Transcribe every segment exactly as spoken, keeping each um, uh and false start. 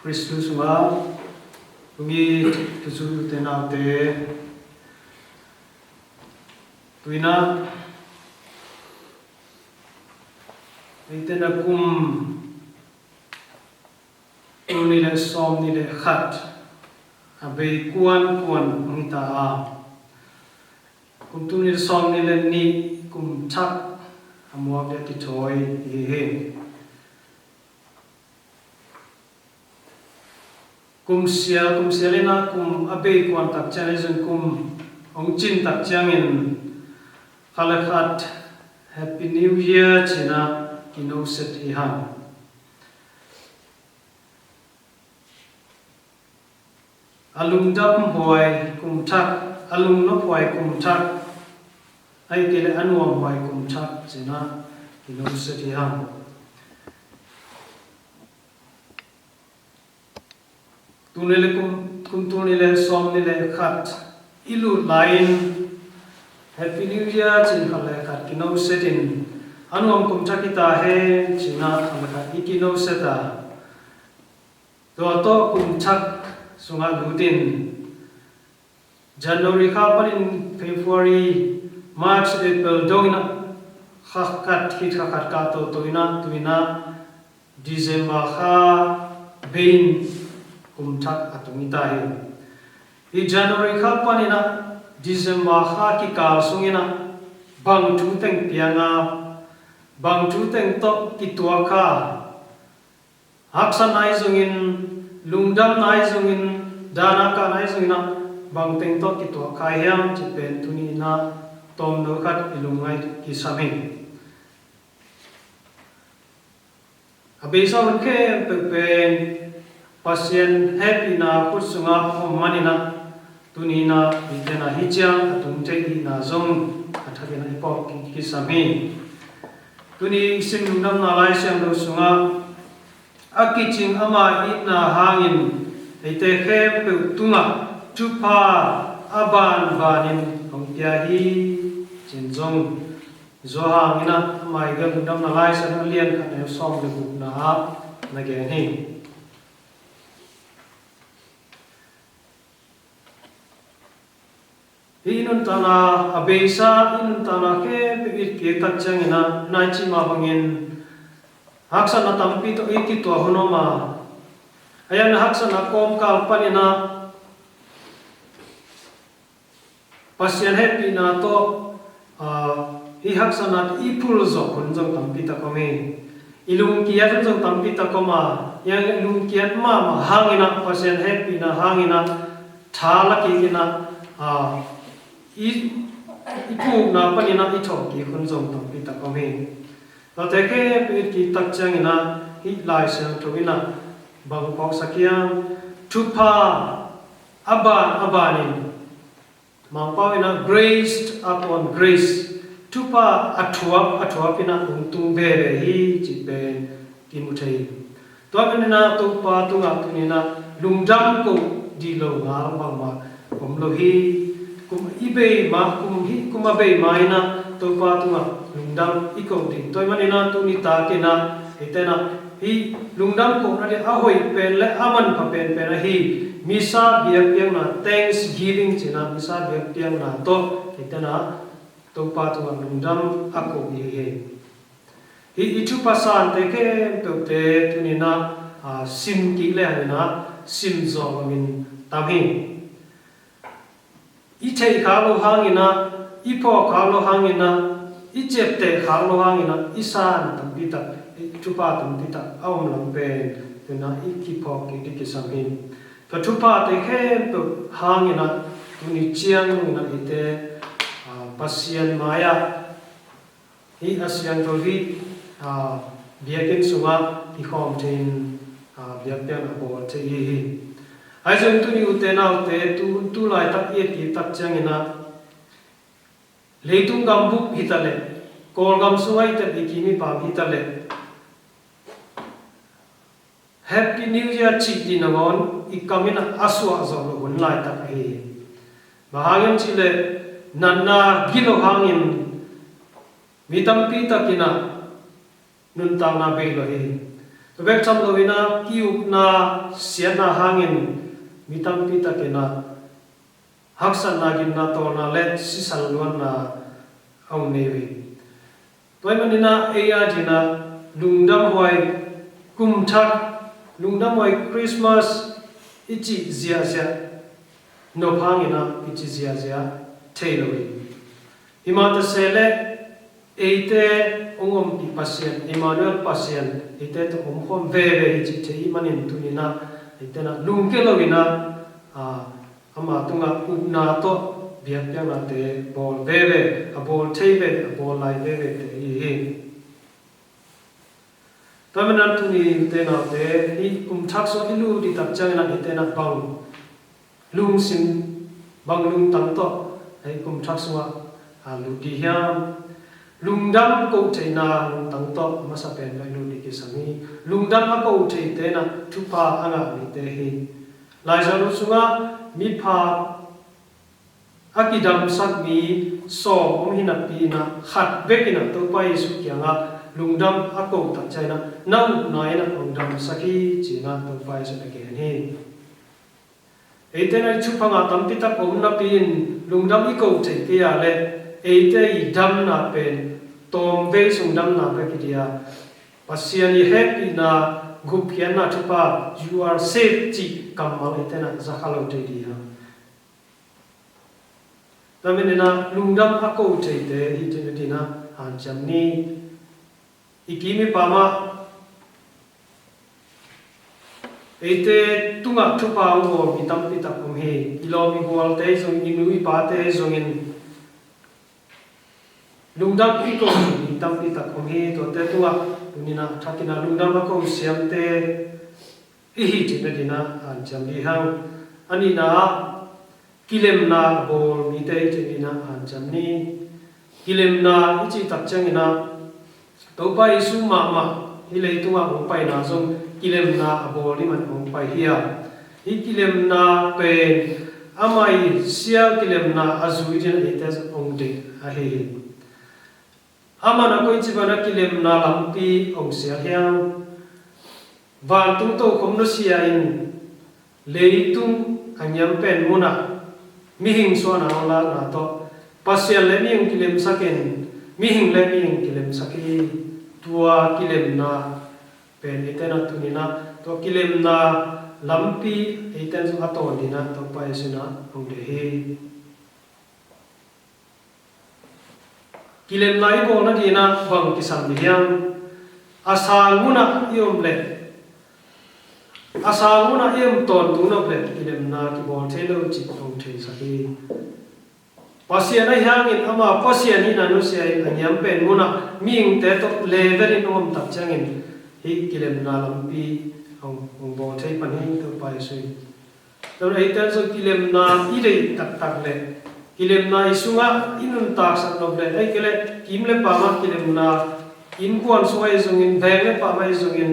Khristu sungah lungi tusu tute naute, tuinah eite na kum tul nih le sawm nih le khat a bei kuankuan hong hi ta a, kum tul nih le sawm nih le nih kum thak a muak le kithawi hi hi. Kum sial, kum sial inah kum a bei kuan tak ciangin, zun kum hong cin tak ciangin khat le khat Happy New Year cinah kinoset hi hang. A lungdam huai kum thak, a lungnop huai kum thak, ahih kei leh a nuam huai kum thak cinah kinoset hi hang. Tul nih le kum, kum tul nih le sawm nih le khat i lut lai-in Happy New Year cin khat le khat kinoset in, a nuam kum thak hi ta hen cinah khat le khat i kinoset a, tua tawh kum thak sungah lut in, January kha panin February, March, April dong inah kha khat khit kha khat kah toto inah, tuinah December kha bei-in kum thak a tung hi ta hi. Hi January kha paninah December kha kikal sunginah bang thu teng piang a, bang thu teng tawh kituak kha, haksatna ahi zongin, lungdamna ahi zongin, dana kahna ahi zonginah bang teng tawh kituak kha hiam cih pen tuni inah tawmno khat i lungngaih kisam hi. A beisa hun khempeuh pen Pasian hehpihna khut sungah om maninah tuni inah mite na hi ciang a tung thei hihna zong a thakin a i phawk kisam hi. Tuni i sim lungdamna Lai Siangtho sungah a kicing ama itna hangin eite khempeuh tungah thupha a banbanin hong pia hi, cin zong Johan inah ama i gen lungdamna Lai Siangtho a lian khat neu sawm le gukna ah na gen hi. Hih i nuntakna a beisa i nuntakna khempeuh i kik tak cianginah nai cih mah bangin haksatna tampi tawh i kituak hun om a, a ian haksatna kawmkal paninah Pasian hehpihna tawh, aa, i haksatna i phulzawh hun zong tampi tak om hi. I lungkiat hun zong tampi tak om a, i lungkiat mahmah hanginah Pasian hehpihna hanginah tha la kikinah, aa, i, i pukna paninah i thawhkik hun zong tampi tak om hi. Tuate khempeuh i kik tak cianginah hih Lai Siangtho inah bang phawksak hiam? Thupha a ban a banin Mangpau inah grace upon grace, thupha a thuap a thuap inah hong tung veve hi cih pen kimu thei hi. Tua maninah Topa tungah tuninah lungdam koh dih lo ngal bangmah om lo hi. Kum i bei ma, kum hi, kum a bei ma inah Topa tungah lungdam i koh dih. Tua maninah tuni takinah eite inah hih lungdam kohna ding a hoih pen le a manpha penpen ahi misa biakpiakna, thanksgiving cinah misa biakpiakna tawh eite inah Topa tungah lungdam a koh hi hi. Hih i thupha sante khempeuhte tuninah, aa, sim kik le hanginah sim zawh loin tam hi. I theih khak loh hanginah, i phawk khak loh hanginah, i ciapteh khak loh hanginah i san tampi tak, i thupha tampi tak a om lam pen tuinah i kiphawk kik ding kisam hi. Tua thuphate khempeuh hanginah tuni ciang inah eite, aa, Pasian mai-ah hih a siangtho hih, aa, biakinn sungah i khawm thei-in, aa, biakpiakna bawl thei i hi hi. Ahi zongin tuni ute naute tu, tu laitak i et kik tak cianginah leitung gambup hi taleh, Kawlgam sungah i tep i kim i pam hi taleh, Happy New Year cih dih nangawn i kam inah a suah zawh loh hun laitak ahi hi. Bang hang hiam cihleh natna gilo hangin mi tampi takinah nuntakna bei lo hi. Bek tham loin ah ki-ukna siatna hangin mi tampi takin ah haksatna, gimna, tawlna le sisan luanna a hong nei uh hi. Tua ahih manin ah ei adingin ah lungdamhuai kumthak, lungdamhuai Christmas i cih ziahziah nop hangin ah i cih ziahziah thei lo hi. Hi mah ta se leh eite hong ompih Pasian, Emmanuel Pasian, eite tawh omkhawm veve hi cih thei ahih manin tuni-in ah eite in ah lungkia loin ah, aa, ama tungah upna tawh biakpiaknate bawl veve, a bawl thei veve, a bawl lai vevete i hi hi. Tua ahih manin ah tuni ute naute, hih kumthak sungah i lut ding tak ciangin ah eite in ah bang lungsim, bang lungtang tawh hih kumthak sungah a lut ding hiam? Lungdam koh theihna lungtang tawh a masa pen bang lut ding kisam hi. Lungdam a koh theite in ah thupha a ngah mite hi. Laizawl sungah mipha a kidamsak mi sawm om hi napi-in ah khat bek in ah Topa Jesuh kiangah lungdam a koh tak ciangin ah na upna in ah hong damsak hi ci-in ah Topa Jesuh in a gen hi. Eite in ah i thupha ngah tampi tak om napi-in lungdam i koh thei kei a leh eite i damna pen tawmvei sung damna bek hi ding a, Pasian i hehpihna, gupkhiatna thupha, "You are saved," cih kammal eite in ah za kha lo thei ding a. Tua ahih manin ah lungdam a koh theite hi cih na dingin ah hanciam ni. I kim i pam ah eite tungah thupha hong bawl mi tampi tak om hi. I lawm i gualte zong, i nu i pate zongin lungdam i koh mi tampi tak om hi. Tuate tungah tuni-in ah thakin ah lungdam a koh siamte i hi cih na dingin ah hanciam ding hang. A nihna ah kilemna a bawl mite i hi cih na dingin ah hanciam ni. Kilemna i cih tak ciangin ah Topa Jesuh mahmah hih leitungah hong paina zong kilemna a bawl ding manin hong pai hi a, hih kilemna pen amah i sial kilemna a zui dingin ah eite zong hong deih ahi hi. Amah in ah koici pan ah kilemna lampi hong sial hiam? Vantung tokhom nusia-in leitung a ngiampen munah mihing suahna hong lakna tawh Pasian le mihing kilemsakin, mihing le mihing kilemsak hi. Tua kilemna pen eite in ah tuni-in ah tua kilemna lampi eite in zong a tawn dingin ah Topa Jesuh in ah hong deih hi. Kilemna i bawl na dingin ah bang kisam ding hiam? A sang munah i om leh, a sang munah i om tawntung nop leh kilemna kibawl thei lo cih hong theisak hi. Pasian ahih hangin ama Pasian hihna nusia-in a ngiampen munah mihingte tawh level in hong om tak ciangin hih kilemna lampi hong, hong bawl thei pan hi Topa Jesuh in. Tua ahih ciangin kilemna i deih taktak leh, kilemna i sungah i nuntaksak nop leh, ahih kei leh kim le pam ah kilemna, innkuan sungah ahi zongin, veng le pam ah ahi zongin,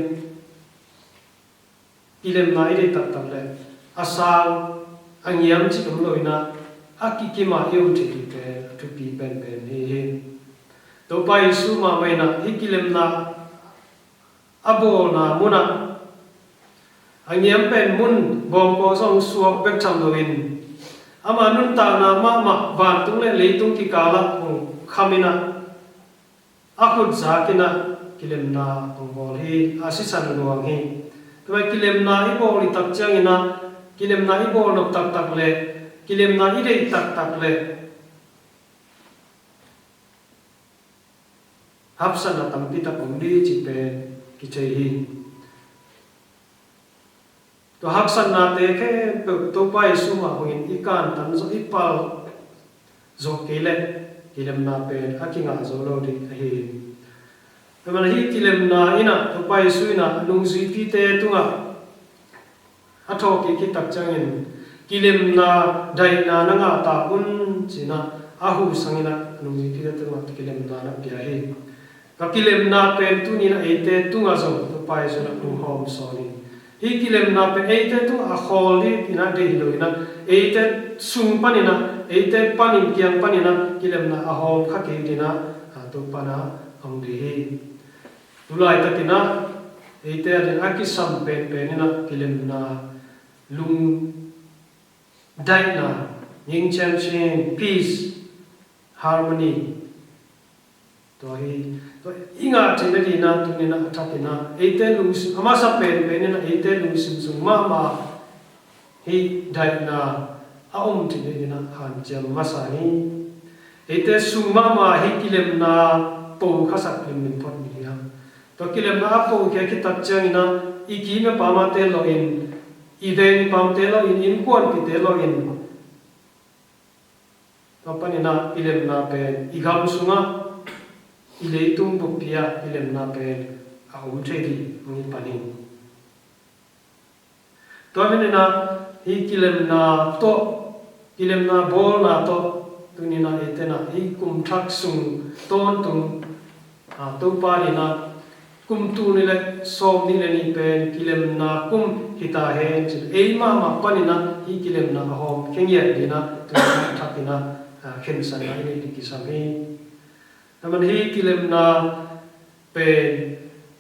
kilemna i deih taktak leh a sang a ngiam cih om loin ah a kikim a i om thei ding pen a thupi penpen hi hi. Topa Jesuh mahmah in ah hih kilemna a bawlna munah a ngiampen mun bawngkaw zong suak bek tham loin ama nuntakna mahmah vantung le leitung kikalah hong kham in ah a khut zakin ah kilemna hong bawl hi. A sisan luang hi. Tua kilemna i bawl i tak ciangin ah kilemna i bawl nop taktak leh kilemna i deih taktak leh haksatna tampi tak om ding cih pen kithei hi. Tua haksatnate khempeuh Topa Jesuh mah bangin i kantan zawh, i pal zawh kei leh kilemna pen a kingah zo lo ding ahi hi. Tua manin hih kilemna in ah Topa Jesuh in ah nungzuipite tungah a thawhkik khit tak ciangin kilemna daihna na ngah ta un ci-in ah a huh sangin ah nungzuipite tungah kilemna na pia hi. Tua kilemna pen tuni-in ah eite tungah zong Topa Jesuh in ah hong hawm sawn hi. Hih kilemna pen eite tungah a khawl dingin ah deih hi loin ah eite sung panin ah, eite panin, kiang panin ah kilemna a hawm kha kei dingin ah Topa in ah hong deih hi. Tu laitakin ah Eite a ding a kisam penpen in ah kilemna, lungdaihna, ngingchian cing, peace, harmony. Tua hi, tua i ngah theih nading in ah tuni in ah a thak in ah eite lungsim, a masa penpen in ah eite lungsim sung mahmah hih daihna a om theih nading in ah hanciam masa ni. Eite sung mahmah hih kilemna po khasak limlim phot ni hiam? Tua kilemna a po khia khit tak ciangin ah i kim i pamte lawhin, i veng i pamte lawhin, innkuanpihte lawhin, tua panin ah kilemna pen i gam sungah, i leitung buppi ah kilemna pen a om thei ding hong hi pan hi. Tua manin ah hih kilemna tawh, kilemna bawlna tawh tuni in ah eite in ah hih kum thak sung tawntung, a, Topa in ah kum tul nih le sawmnih le nih pen kilemna kum hi ta hen ci-in ei mahmah panin ah hih kilemna a hawm khe ngiat ding in ah tuni in ah a thak in ah, a, khensanna i neih ding kisam hi. Tua manin hih kilemna pen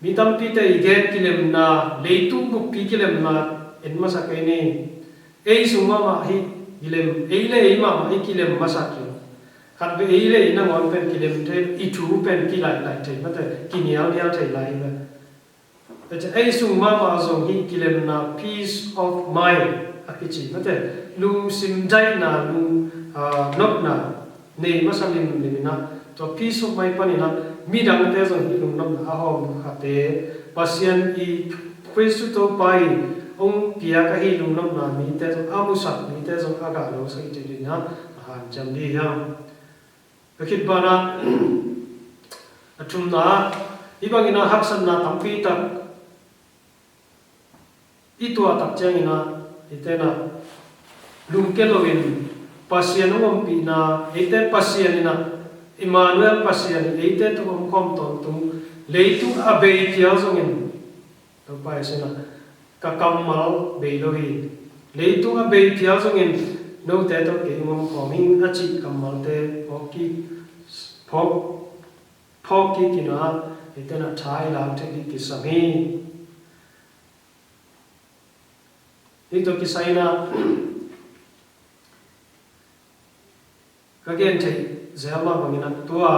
mi tampite i gen kilemna, leitung buppi kilemna en masa kei ni. Ei sung mahmah hih kilem, ei le ei mahmah i kilem masa kei. Khatvei ei le ei nangawn pen kilem thei, i thu pen kilailai thei, mate, kinialnial thei lai hi ve. Tua ciang ei sung mahmah zong hih kilemna, peace of mind a kici, mate, lungsim daihna, lung, ah, nopna nei masa limlim in ah, tua peace of mind panin ah midangte zong hih lungnopna a hawm khate, Pasian i Khristu Topa i hong piak ahi lungnopna mite zong a musak, mite zong a gah lo sak i cih ding in ah a hanciam ding hi hang. Tua khit banah a thumna, hih bangin ah haksatna tampi tak i tuah tak ciangin ah, eite in ah lungkia loin Pasian hong ompihna, eite Pasian in ah, Immanuel Pasian in eite tawh omkhawm tawntung, leitung a bei phial zongin, Topa Jesu in ah, ka kammal bei lo hi. Leitung a bei phial zongin note tawh kei hong omkhawm ing a cih kammalte phawk kik, phawk, phawk kik in ah, eite in ah tha i lak theih ding kisam hi. Hih tawh kisai in ah ka gen theih zel mah bangin ah tua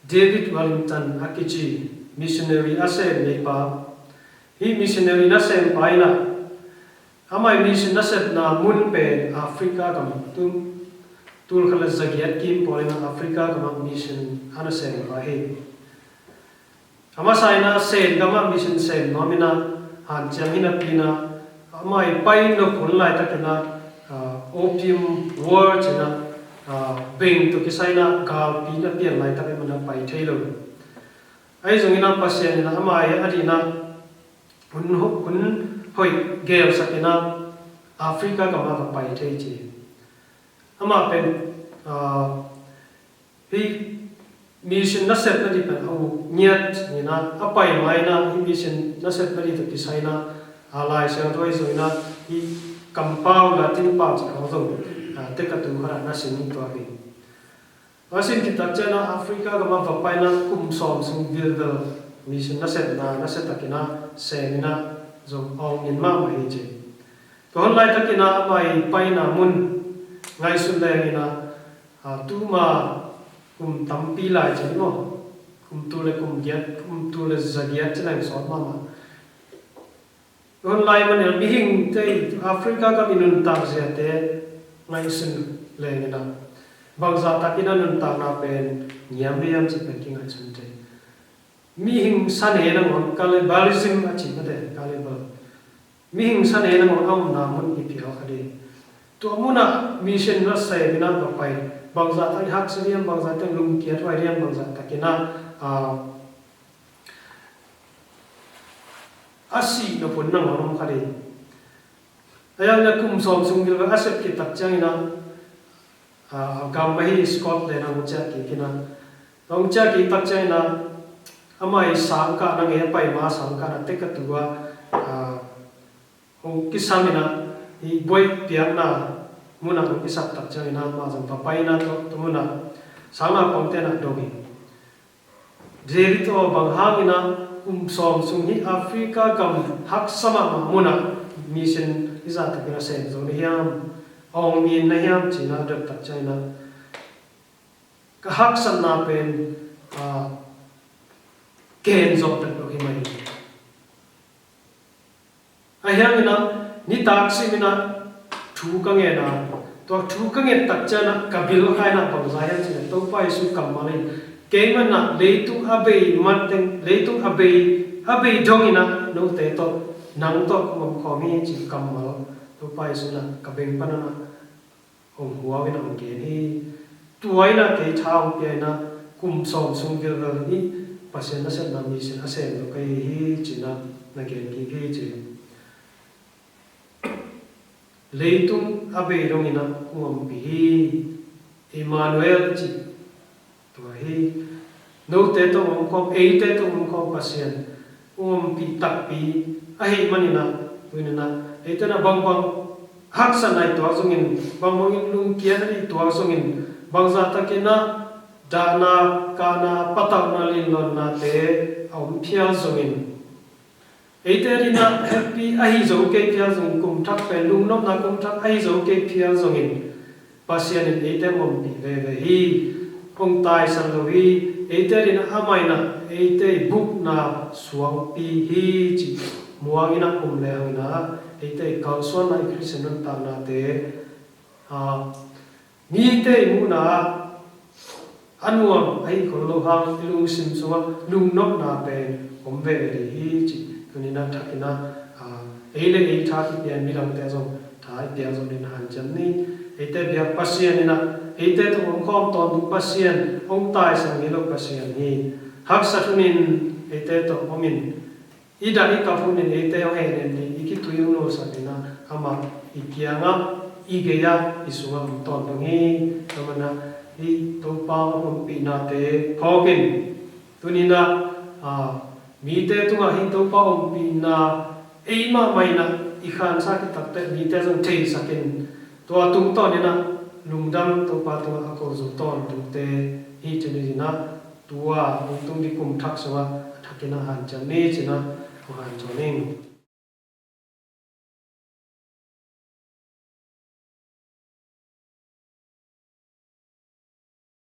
David Wellington a kici missionary a sem neipa, hih missionary nasempa in ah amah i mission nasepna mun pen Africa gam, tu, tul khat le zagiat kim pawl in ah Africa gamah mission a nasempa hi. A masa in ah Sen gamah mission sem nuam in ah hanciam hi napi in ah, amah i pai nop hun laitakin ah, ah, Opium War ci-in ah, ah, beng tawh kisai in ah galpi na pian laitak ahih manin ah pai thei lo. Ahi zongin ah Pasian in ah amah i a ding in ah hun, hun hoih gelsak in ah Africa gamah ka pai thei ci. Amah pen, ah, hih mission nasepna ding pen a uk ngiat in ah, a pai ma in ah hih mission nasepna ding tawh kisai in ah, a, Lai Siangtho ahi zongin ah hih kampau Latin pau cih khawng zong, a, tekatu khat ah na sim tuak hi. A sim khit tak ciang ah Africa gamah va pai in ah kum sawm sung vilvel mission nasepna nasia takin ah sem in ah zong awng in mahmah hi ci. Tua hun laitakin ah amah i paina mun ngaihsun leng in ah, a, tuma kum tampi lai ci maw, kum tul le kum giat, kum tul le zagiat ci leng sawt mahmah. Tua hun lai manin ah mihingte, Africa gam i nuntak ziate ngaihsun leng in ah bangzah takin a nuntakna pen ngiam hiam cih pen kingaihsun thei. Mihing sane nangawn, cannibalism a cih mate, cannibal. Mihing sane nangawn a omna mun hi phial kha ding. Tua munah mission nasep in ah va pai. Bangzah tak i haksa diam, bangzah tak lungkiat huai diam, bangzah takin ah, a, a sih nop hun nangawn om kha ding. A, a kum sawm sung vilvel a sep khit tak ciangin ah, a, a gam ahi Scotland ah hong ciah kik in ah, hong ciah kik tak ciangin ah, amah i sangkahna ngei a pai ma sangkahna tekatu ah, a, hong kisam in ah, i buaih piakna munah hong kisap tak ciangin ah, amah zong va pai in ah tua, tua munah sangnaupangte in ah dong hi. David aw, bang hangin ah kum sawm sung hih Africa gam haksa mahmah munah mission i zahtakin a sem zo na hiam, a hong min na hiam ci-in ah a dot tak ciangin ah ka haksatna pen, ah, gen zawh pek lo hi mai hi. Ahi hangin ah nitak simin ah thu ka ngen a, tua thu ka nget tak ciangin ah ka bil kha in ah bangzah hiam cih leh Topa Jesu kammal in, keimah in ah leitung a bei mateng, leitung a bei, a bei dongin ah note tawh, nang tawh kong om khawm hi ci kammal Topa Jesu in ah ka beng panin ah hong huau in ah hong gen hi. Tua in ah kei tha hong pia in ah kum sawm sung vilvel hi Pasian nasepna mission a sem lo ka hi hi ci-in ah na gen kik hi ci. Leitung a bei dongin ah kong ompih hi. Emmanuel ci tua hi. Note tawh om khawm, eite tawh om khawm Pasian hong ompih takpi ahih manin ah, tu-in ah eite in ah bangbang haksatna i tuak zongin, bangbangin lungkiatna i tuak zongin, bangzah takin ah dahna, kahna, patauhna, linlawnnate a om phial zongin, eite adingin ah happy ahi zo kei phial zongin, kum thak pen lungnopna kum thak ahi zo kei phial zongin, Pasian in eite hong ompih veve hi. Hong taisan lo hi. Eite adingin ah amah in ah eite i bukna suangpi hi ci muang in ah um le hangin ah, eite i kalsuanna, i Khristian nuntaknate, ah, mite i muhna ah a nuam ahi khol lo hang i lungsim sungah lungnopna pen om veve ding hi ci. Tu-in ah thakin ah, ah, ei le ei tha kipia midangte zong tha i piak zo dingin hanciam ni. Eite biak Pasian in ah eite tawh om khawm tawntung Pasian, hong taisan ngei lo Pasian hi. Haksat hunin eite tawh omin, i dah i kap hunin eite hong hehnem ding, i khitui hong nusak dingin ah amah i kiangah, i gei-ah, i sungah om tawntung hi. Tua manin ah hih Topa hong ompihnate phawkin, tu-in ah, ah, mite tungah hih Topa ompihna ei mahmah in ah i khansa khit takteh mite zong theisakin, tua tungtawnin ah lungdam Topa tungah a ko zo tawntungte hi ci-in ah, tua hong tung ding kum thak sungah a thakin ah hanciam ni ci-in ah hong hanciam ning.